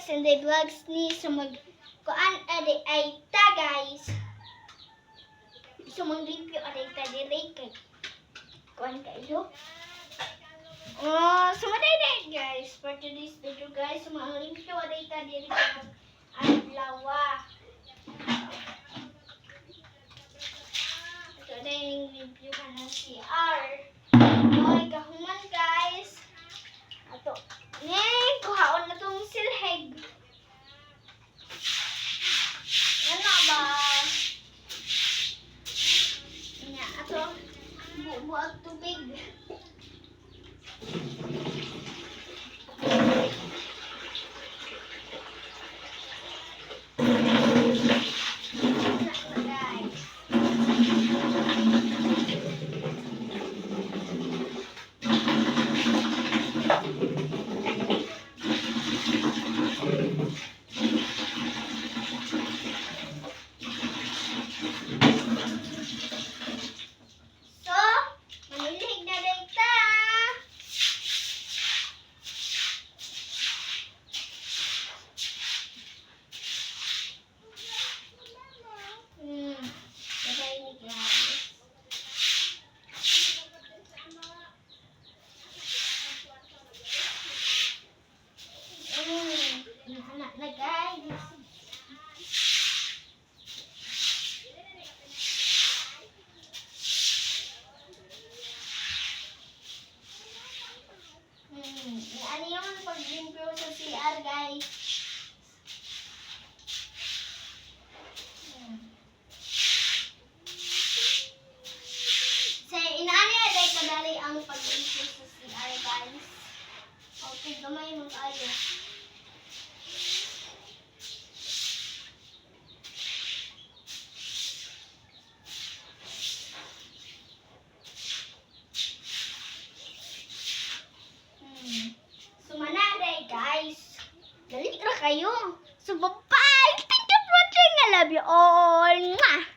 guys, and the vlogs ni. So mag kuan adi ay ta, guys. So maglimpyo aday ta diri kay kuan kayo. Oh, so maday day, guys, for today's video, guys. So maglimpyo aday ta diri kay adlaw. Ito na yung review ka ng CR. Hoy, kahuman, guys. Ato. Ngayon, kuhaon na tong silheg. Ano ba? Nya, ato. Bubuag tubig. Ano na, guys? So, manilig na rin ta. Sabay ni guys. Anak na, guys. Ano yung pag-improve sa CR, guys? Sa inaani ay kadali ang pag-improve sa CR, guys. Okay, gamay mo kayo. Sumana day, guys. Dali ra kayo. So, bye-bye. Thank you for watching. I love you all. Mwah!